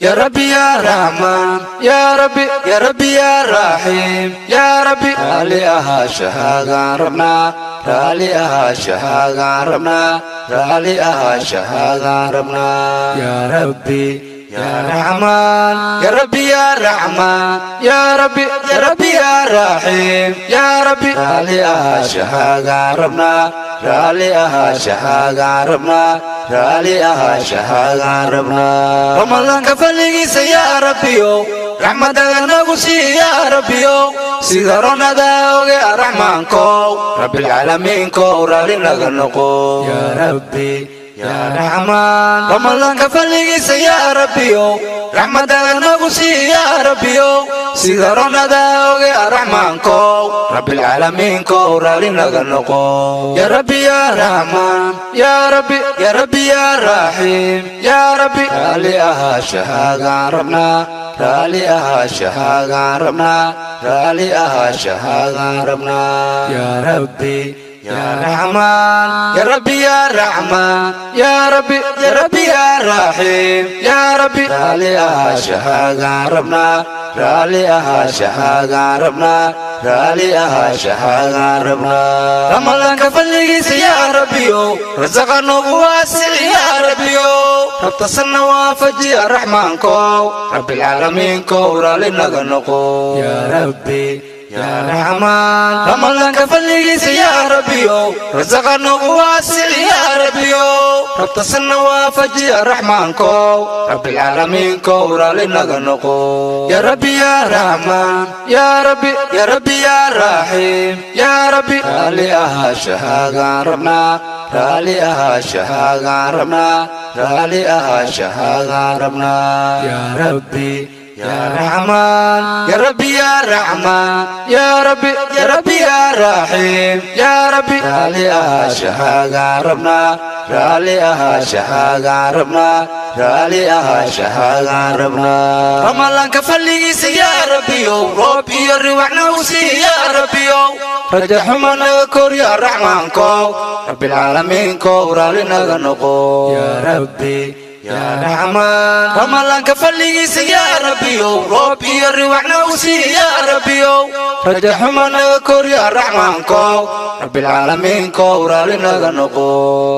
يا ربي يا رحمن، يا ربي يا ربي يا رحيم، يا ربي رالي أها شهاغان ربنا، رالي أها شهاغان ربنا، رالي أها شهاغان ربنا. يا ربي يا رحمن، يا ربي يا رحمن، يا ربي يا ربي يا رحيم، يا ربي رالي أها شهاغان ربنا، رالي أها شهاغان ربنا، رالي أها شهاغان ربنا. رمضان كفلقيس يا ربيو، رحمتك نغسي يا ربيو، sida ronada oge Raxmaankow, Rabbilcaalamiinkow, raalli naga noqo. Ya Rabbi ya Raxmaan, Ramadaanka fadligiisa ya Rabbiyow, raxmadaada nagu sii ya Rabbiyow, sida ronada oge Raxmaankow, Rabbilcaalamiinkow, raalli naga noqo. Ya Rabbi ya Raxmaan, ya Rabbi ya Rabbi ya Raxiim, ya Rabbi raalli ahaa shahaagaan rabnaa, raalli ahaa shahaagaan rabnaa, raalli ahaa shahaagaan rabnaa. Ya Rabbi يا رحمن، يا ربي يا رحمن، يا ربي يا ربي يا رحيم، يا ربي رالي أها شهاغان ربنا، رالي أها شهاغان ربنا، رالي أها شهاغان ربنا. رمضان كفلقيس يا ربيو، رزقنا واسع يا ربيو، رب تصلنا وافج يا رحمن كو، رب العالمين كو، رالي نغنقو. يا ربي يا رحمن، رمضان كفلقيس يا ربيو، رزقنا واسع يا ربيو، رب تصلنا وافج يا رحمن كو، رب العالمين كو، رالي نغنقو. يا ربي يا رحمن، يا ربي يا ربي يا رحيم، يا ربي رالي أها شهاغان ربنا، رالي أها شهاغان ربنا، رالي أها شهاغان ربنا. يا ربي يا رحمن، يا ربي يا رحمن، يا ربي يا ربي يا رحيم، يا ربي رالي أها شهاغان ربنا، رالي أها شهاغان ربنا، رالي أها شهاغان ربنا. رمضان كفلقيس يا ربي، ربي الروحنا وسي يا ربي، رجع حمنا كور يا رحمن كو، رب العالمين كو، رالي نغنقو. يا ربي Yaa Raxmaan, Ramadaanka fadligiisa, yaa Rabbiyow, roob iyo riwaxna u sii, yaa Rabbiyow, raja xuma naga kor, yaa Raxmaankow, Rabbilcaalamiinkow, raali naga noqo.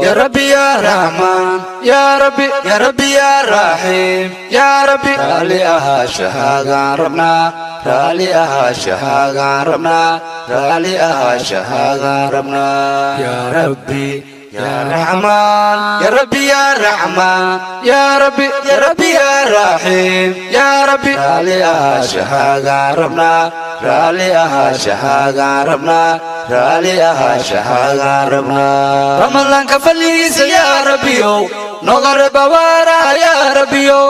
Yaa Rabbi, yaa Raxmaan, yaa Rabbi, yaa Rabbi, yaa Raxiim, yaa Rabbi, raali ahaashahaagaan rabnaa, raali ahaashahaagaan rabnaa, raali ahaashahaagaan rabnaa. Yaa Rabbi, يا رحمن، يا ربي، يا رحمن، يا ربي، يا ربي، يا رحيم، يا ربي، رالي أهاشهاغان ربنا، رالي أهاشهاغان ربنا، رالي أهاشهاغان ربنا. رمضان كفليس يا ربيو نغر بوارا، يا ربيو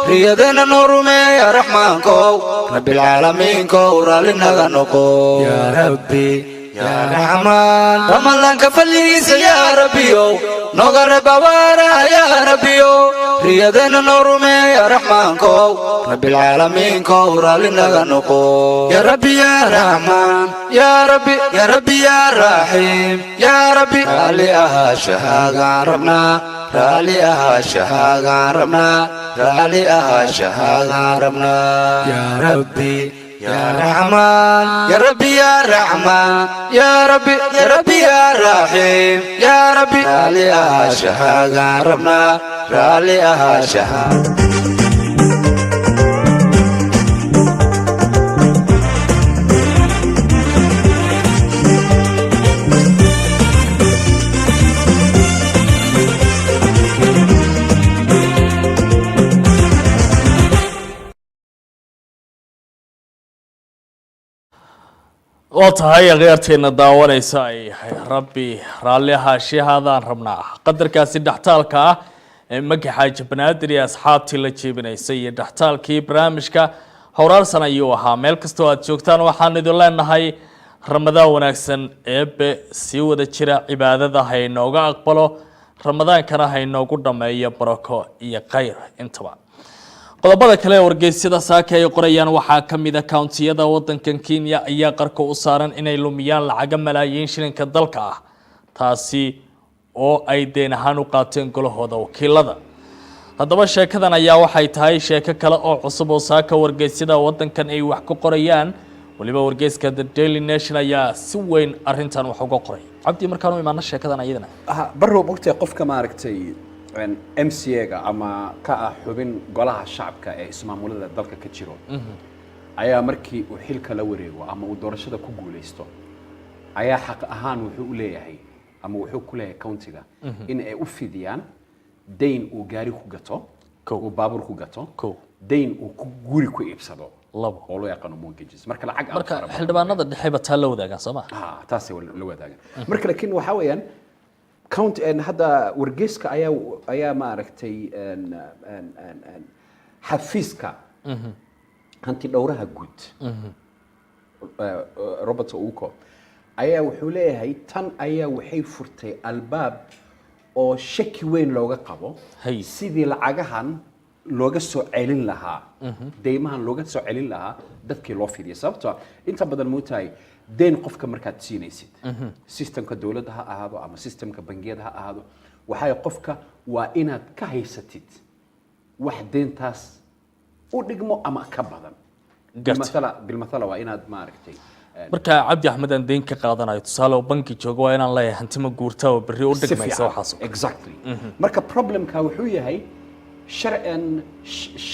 ريادنا نورمي، يا رحمن كو رب العالمين كو رالي نغنقو. يا ربي، يا رحمن، رمضان كفليس يا ربيو نغر بوارا، يا ربيو ريادنا نورمي، يا رحمن كو رب العالمين كو رالي نغنقو. يا ربي، يا رحمن، يا ربي، يا ربي، يا رحيم، يا ربي، رالي أهاشهاغان ربنا، رالي أهاشهاغان ربنا، رالي أهاشهاغان ربنا. يا ربي، يا رحمن، يا ربي، يا رحمن، يا ربي، يا ربي، يا رحيم، يا ربي، رالي أهاشهاغان ربنا، رالي أهاشهاغان. Waa tahay, akhyaarteena daawanaysa, ay Rabbi raalli ahaashihaadaan rabnaa. Qadarkaasi dhextaalka ah ee Maki Xaaji Banaadir iyo asxaabtii la jeebinaysay iyo dhextaalkii barnaamijka howraarsan ayuu ahaa. Meel kastoo aad joogtaan, waxaan idin leenahay Ramadaan wanaagsan. Eebe sii wada jira cibaadada ha inooga aqbalo, Ramadaankana ha inoogu dhammeeyo barako iyo khayr intaba. Qodobada kale ee wargeysyada saaka ay qorayaan waxaa ka mid a countiyada wadankan Kenya ayaa qarka u saaran inay lumiyaan lacaga malaayiin shilinka dalka ah, taasi oo ay deen ahaan u qaateen golahooda wakiilada. Haddaba sheekadan ayaa waxay tahay sheeko kale oo cusub oo saaka wargeysyada wadankan ay wax ku qorayaan. Waliba wargeyska The Daily Nation ayaa si weyn arintan wax uga qoray. Cabdi, markaan u imaano sheekadan ayadana. Barrow, mogtahay qofka maaragtay MCA-ga ama ka ah xubin golaha shacabka ee ismaamulada dalka ka jiro ayaa markii uu xilka la wareego ama uu doorashada ku guuleysto ayaa xaq ahaan wuxuu u leeyahay ama wuxuu ku leeyahay countiga in ay u fidiyaan dayn uu gaari ku gato, uu baabuur ku gato, dayn uu ku guri ku iibsado, Labo. oo loo yaqaano mortgages. Marka lacag aad Marka fara badan. xildhibaanada dhexeba taa la wadaagaan, soo ma? Ha, taasay la wadaagaan. Marka laakiin waxaa weeyaan count hadda wargeyska ayaa maaragtay xafiiska hanti dhowraha guud Robert Ouko ayaa wuxuu leeyahay tan ayaa waxay furtay albaab oo shaki weyn looga qabo sidii lacagahan looga soo celin lahaa, deymahan looga soo celin lahaa dadkii loo fidiyay. Sababtoo ah inta badan moogtahay deyn qofka markaad siinaysid, systemka dowladda ha ahaado ama systemka bangiyada ha ahaado, waxay qofka waa inaad ka haysatid wax deyntaas u dhigmo ama ka badan. Bilmathala waa inaad maaragtay Marka Cabdi Axmed aan deyn ka qaadanayo, tusaale oo banki joogo, waa inaan leeyahay hanti ma guurta oo berri u Si dhigmaysa fiican. waxaas oo kale. Exactly. Marka problemka wuxuu yahay sharcan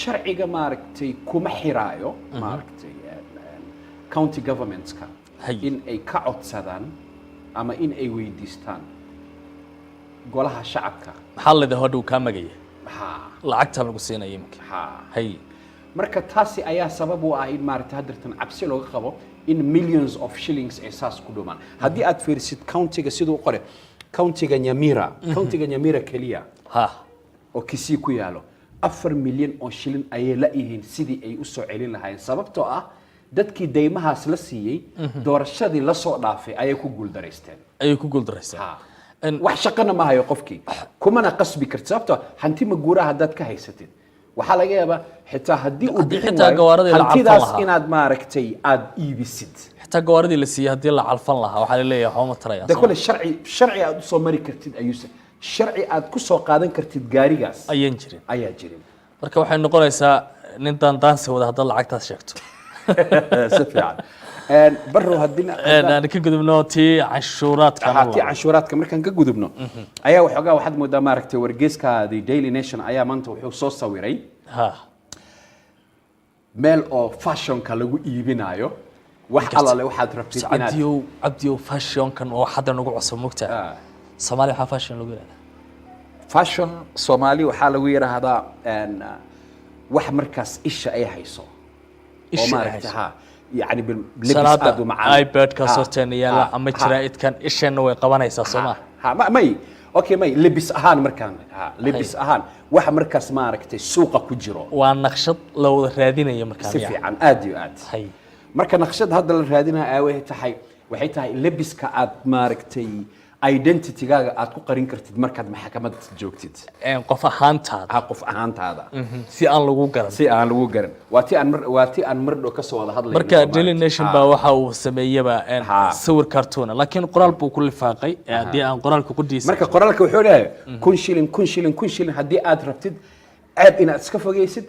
sharciga maaragtay kuma xiraayo maaragtay county governmentska in ay ka codsadaan ama in ay weydiistaan golaha shacabka. Maxaa leedahay hodhow kaa magaya? Ha. Lacagta lagu siinaya iminka. Ha. Marka taasi ayaa sabab u ah in maaragtay haddeertan cabsi looga qabo in millions of shillings ay saas ku dhumaan. Haddii aad fiirisid countiga siduu u qore, countiga Nyamira, countiga Nyamira keliya oo Kisii ku yaalo, 4 milyan oo shilin ayay la yihiin sidii ay u soo celin lahaayeen, sababtoo ah dadkii deymahaas la siiyey doorashadii la soo dhaafay ayay ku guuldaraysteen. Ayay ku guuldaraysaa. Ha. Wax shaqana ma hayo qofkii, kumana qasbi karti, sababtoo hanti ma guuraha haddaad ka haysatid waxaa laga yaabaa xitaa haddii uu Haddii bixin xitaa waayo gawaaridii la calfan hantidaas lahaa. inaad maaragtay aad iibisid. Xitaa gawaaridii la siiyey haddii la calfan lahaa, waxaa la leeyahay waxba ma taraya. De kole sharci aad usoo mari kartid ayuuse Sharci aad ku soo qaadan kartid gaarigaas ayaan jirin. Ayaa jirin. Marka waxay noqonaysaa nin daandaansi wada haddaad lacagtaas sheegto. Si fiican. Barrow, haddii Aan ka gudubno tii canshuuraadka. Tii canshuuraadka markaan ka gudubno, ayaa waxoogaa waxaad moodaa, maaragtay, wargeyska The Daily Nation ayaa maanta wuxuu soo sawiray meel oo fashionka lagu iibinayo, wax alale waxaad rabtid inaad Cabdiyow, Cabdiyow, fashionkan oo hadda nagu cusub mugtaa. Soomaaliya waxaa fashion lagu yidhahdaa? Fashion Soomaali waxaa lagu yidhaahdaa wax markaas isha ay hayso oo Isha ay maaragtay hayso. Ha, yani lebis Salaada aad u macaan. iPadkaas horteena yaala ama jaraa'idkan isheenna way qabanaysaa, soo ma? Ha, may, okay, may lebis ahaan markaan, ha, lebis ahaan waxa markaas, maaragtay, suuqa ku jiro. Waa naqshad la wada raadinayo markaa Si miya? fiican, aad iyo aad. Marka naqshad hadda la raadinaya waxay tahay lebiska aad, maaragtay, identitygaaga aad ku qarin kartid markaad maxkamad joogtid. Qof ahaantaada. Ha, qof ahaantaada. Si aan lagu garan. Si aan lagu garan. Waa ti aan mar dhow kasoo wada hadlayno. Marka Daily Nation baa waxa uu sameeyaba sawir cartoona, laakiin qoraal buu ku lifaaqay haddii aan qoraalka qudhiisa Marka qoraalka wuxuu leeyahay 1000 shilin, 1000 shilin, 1000 shilin haddii aad rabtid ceeb inaad iska fogeysid,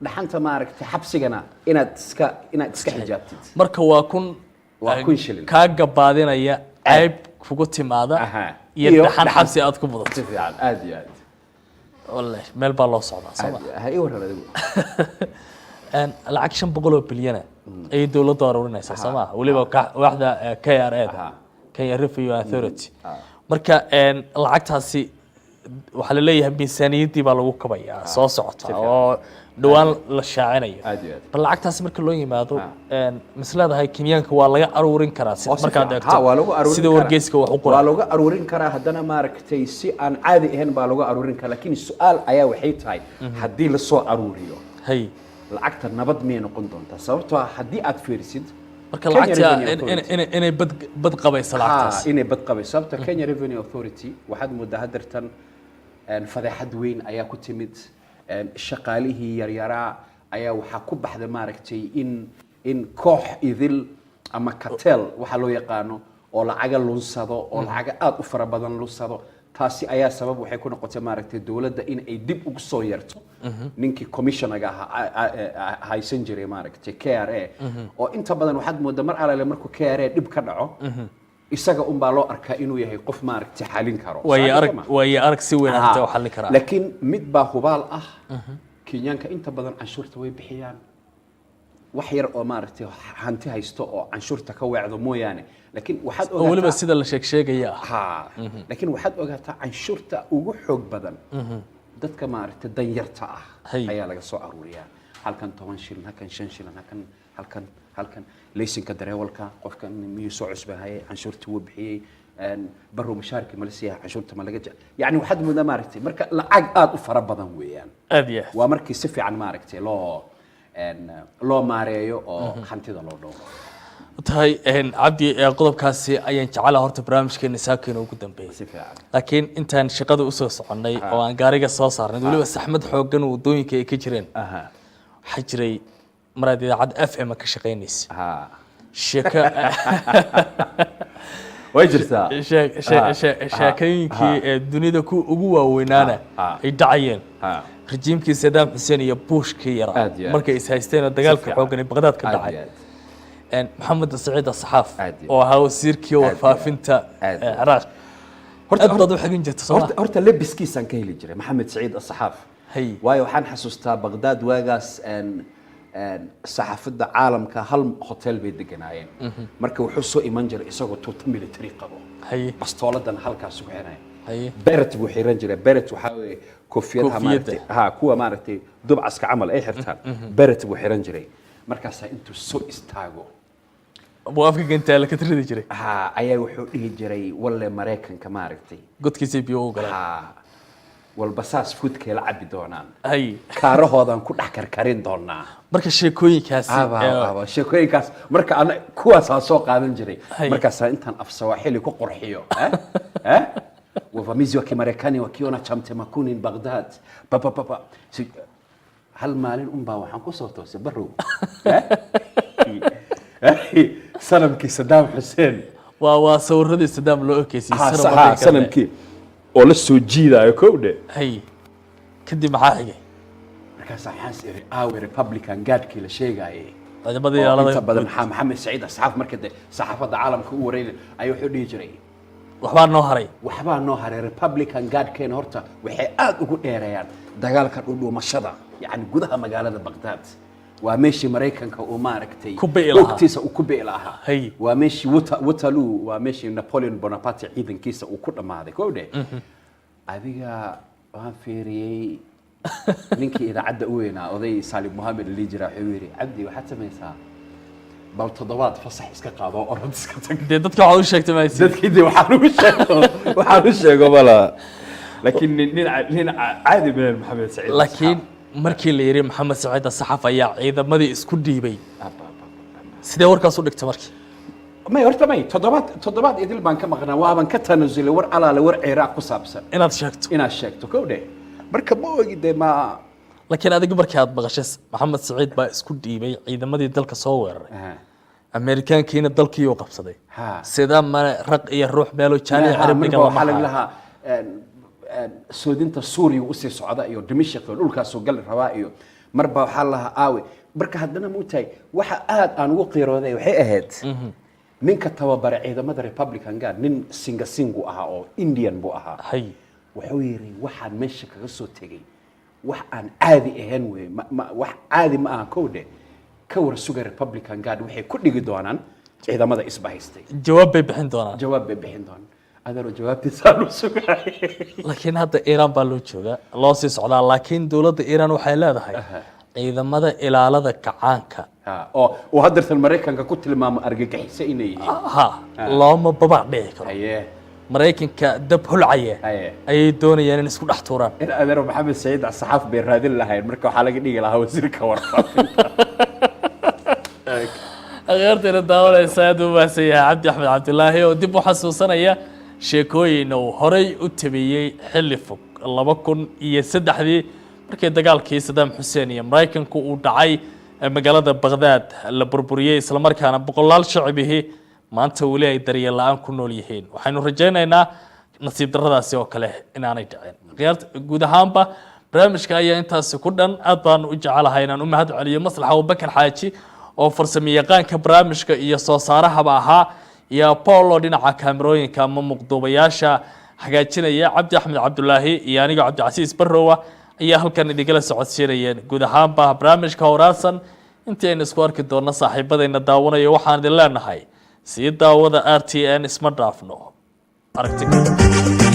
dhaxanta, maaragtay, xabsigana inaad iska xijaabtid. Marka waa 1000. Waa 1000 shilin. Kaa gabaadinaya ceeb kugu timaada iyo iyo dhaxan dhaxan. Xabsi aad ku mudato. Si fiican, aad iyo aad. Wallahi meel baa loo socdaa, soo ma? Ha, ii waran adigu. Lacag 500 oo bilyana ayay dowladdu aruurinaysaa, soo maa? Weliba waaxda KRA da, Kenya Revenue Authority. Marka lacagtaasi waxaa laleeyahay miisaaniyaddii baa lagu kabayaa soo socota oo dhowaan la shaacinayo. Aad iyo aad. Bal lacagtaasi marka loo yimaado, mis leedahay Kenyaanka waa laga aruurin karaa si Oo si markaad fiican. eegto Ha, waa lagu aruurin sida karaa. wargeyska wax u Waa qoray? lagu aruurin karaa haddana, maaragtay, si aan caadi ahayn baa lagu aruurin karaa, laakiin su-aal ayaa waxay tahay, haddii lasoo aruuriyo lacagta nabad miyay noqon doontaa? Sababtoo ah haddii aad fiirisid Marka Kenya lacagta Revenue Authority- inay bad qabayso lacagtaas. Ha, inay bad qabayso, sababta Kenya Revenue Authority waxaad moodaa haddeertan fadeexad weyn ayaa ku timid. Shaqaalihii yaryaraa ayaa waxaa ku baxda, maaragtay, in koox idil ama cartel waxa loo yaqaano oo lacaga lunsado oo lacaga aad u fara badan lunsado. Taasi ayaa sabab waxay ku noqotay, maaragtay, dowladda in ay dib ugu soo yeerto ninkii commissionerga ahaa haysan jiray, maaragtay, KRA, oo inta badan waxaad moodaa mar alale markuu KRA dhib ka dhaco, isaga unbaa loo arkaa inuu yahay qof, maaragtay, xalin karo. Waayo Sax arag ma? Waayo arag si weyn arrinta u xallin karaa. Laakiin mid baa hubaal ah: Kenyaanka inta badan canshuurta way bixiyaan, wax yar oo, maaragtay, hanti haysto oo canshuurta ka weecdo mooyaane. Laakiin waxaad Oo weliba ogaataa sida la sheeg sheegaya ah. Ha, laakiin waxaad ogaataa canshuurta ugu xoog badan dadka, maaragtay, danyarta ah ayaa laga soo aruuriyaa. Halkan 10 shilin, halkan 5 shilin, halkan, halkan, halkan, laysinka dareewalka, qofkan miyuu soo cusbahayay, canshuurtii wuu bixiyey, barrow mushaarkii ma la siiyaa, canshuurta ma laga yani waxaad moodaa, maaragtay, marka lacag aad u fara badan weeyaan. Aad iyo aad. Waa markii si fiican, maaragtay, loo maareeyo oo hantida loo dhowro. Tahay, Cabdi, qodobkaasi ayaan jecelaha horta barnaamijkeena saakeena ugu dambeeyay. Si fiican. Laakiin intaan shaqada usoo soconnay oo aan gaariga soo saarnay, weliba saxmad xooggan wadooyinka ay ka jireen, waxaa jiray maraad idaacadda FM ka shaqaynaysa sheeko. Way jirtaa. Sheekooyinkii ee dunida ku ugu waaweynaana ay dhacayeen, rajiimkii Saddam Xuseen iyo Bushkii yaraa Aad iyo aad. markay is haysteen oo dagaalka fiican. xooggan ee Baqdaad ka Aad dhacay. iyo aad. Maxamed Saciid Asaxaaf Aad iyo oo ahaa wasiirkii warfaafinta Aad iyo aad. Ciraaq aad baad u xigin jirta, soo ma? Horta lebiskiisaan ka heli jiray Maxamed Saciid Asaxaaf. Waayo waxaan xasuustaa Baqdaad waagaas saxaafadda caalamka hal hotel bay deganaayeen. Marka wuxuu soo iman jiray isagoo tuuta military qabo, bastooladan halkaas ku xiraya, beret buu xiran jiray. Beret waxaa weeye koofiyadaha. Koofiyadda. Maaragtay, ha, kuwa, maaragtay, dubcaska camal ay xirtaan. Beret buu xiran jiray. Markaasaa intuu soo istaago buu afka gantaala ka tiridi jiray. Ha, ayaa wuxuu dhihi jiray, walle Maraykanka, maaragtay, godkiisay biyo u galeen. Ha, walba saas fuudkay la cabi doonaan, kaarahoodan ku dhex karkarin doonaa. Marka sheekooyinkaasi Aba, aba, sheekooyinkaas marka ana kuwaasaa soo qaadan jiray. Markaasaa intaan af Sawaaxili ku qurxiyo, eh? Eh? Wavamizi wa Kimarekani wakiona cha mtema kuni Baghdad, papa papa. Hal maalin unbaa waxaan kusoo toosay, Barrow, eh? Sanamkii Saddam Hussein. Waa sawiradii Sadaam loo ekeysiyey. Ha. Sanam Ha. ma dhihi karne. Sanamkii oo la soo jiidaayo, kow dhe. Hay, kadib maxaa xigay? Markaas waxaan is iri, aawe Republican Guardkii la sheegayay? Ciidamadii Oo ilaalada inta badan maxaa Maxamed Saciid Asxaaf marka de saxaafadda caalamka u wareynay ayuu wuxuu dhihi jiray, waxbaa noo haray. Waxbaa noo haray. Republican Guardkeena horta waxay aad ugu dheereeyaan dagaalka dhudhuumashada, yacni gudaha magaalada Baghdad. Waa meeshii Maraykanka uu maaragtay ku bi'i lahaa. Ogtiisa uu ku bi'i lahaa. Waa meeshii Waterloo, waa meeshii Napoleon Bonaparte ciidankiisa uu ku dhammaaday, kow dhe. Adiga waan fiiriyey, ninkii idaacadda u weynaa, oday Saalim Mohamed la dhihi jiraa, wuxuu yidhi, "Cabdi, waxaad samaysaa, bal toddobaad fasax iska qaado oo orod iska tag." Dee dadka waxaad u sheegtay maysi. Dadkii dee waxaan u sheego mala, laakiin nin caadi meen Maxamed Saciid. Laakiin markii la yidhi Maxamed Saciid Asaxaf ayaa ciidamadii isku dhiibay, sidee warkaas u dhigtay markii? May, horta may, toddobaad idil baan ka maqnaa, waaban ka tanasulay war alaale war Ciraaq ku saabsan inaad sheegto. Inaad sheegto, kow dheh. Marka ma ogi dee ma. Laakiin adiga markii aad maqashay Maxamed Saciid baa isku dhiibay ciidamadii dalka soo weeraray, Ameerikaankiina dalkii uu qabsaday, sida mane raq iyo ruux meelo jaaniya cirib cirib dhigan waxaa lama laga hayo. lahaa soodinta Suuriya usii socda iyo Dimashq iyo dhulkaasuu gali rabaa iyo marba waxaa lahaa aawe. Marka haddana mautahay, waxa aad aan ugu qiirooday waxay ahayd ninka tababara ciidamada Republican Guard, nin Singasingu ahaa oo Indian buu ahaa. Wuxuu yidhi, waxaan meesha kaga soo tegey wax aan caadi ahayn wey, wax caadi ma aha, kow dhe. Ka war suga, Republican Guard waxay ku dhigi doonaan ciidamada isbahaystay. Jawaab bay bixin doonaan. Jawaab bay bixin doonaan, adeero, jawaabtiisaan u sugay. Laakiin hadda Iiraan baa loo joogaa, loo sii socdaa, laakiin dowladda Iiraan waxay leedahay ciidamada ilaalada kacaanka Ha, oo uu haddeertan Maraykanka ku tilmaamo argagixiso inay yihiin. Ha, looma babac dhici karo. Maraykanka dab holcaya ayay doonayaan in isku dhex tuuraan. In adeero, Maxamed Saciid Saxaaf bay raadin lahayn, marka waxaa laga dhigi lahaa wasiirka warfaafinta. Akhyaartayna daawanaysa, aad u mahadsan yahay Cabdi Axmed Cabdilaahi oo dib u xasuusanaya sheekooyin uu horay u tabiyey xilli fog, 2003-dii, markii dagaalkii Saddam Xuseen iyo Maraykanku uu dhacay ee magaalada Baqhdaad la burburiyey, islamarkaana boqolaal shacbihii maanta weli ay daryeel la-aan ku nool yihiin. Waxaynu rajaynaynaa nasiib darradaasi oo kale inaanay dhicin. Khiyaarta, guud ahaanba barnaamijka ayaa intaasi ku dhan. Aad baan u jecelahay inaan u mahad celiyo Maslax Abubakar Xaaji oo farsamayaqaanka barnaamijka iyo soo saarahaba ahaa, iyo Apollo dhinaca kaamirooyinka ama muqduubayaasha hagaajinaya. Cabdi Axmed Cabdulaahi iyo anigoo Cabdicasiis Barrowa ayaa halkan idinkala socodsiinayeen guud ahaanba barnaamijka Horaadsan. Intii aynu isku arki doonno, saaxiibadayna daawanayo, waxaan idin leenahay sii daawada RTN. Isma dhaafno, aragti kale.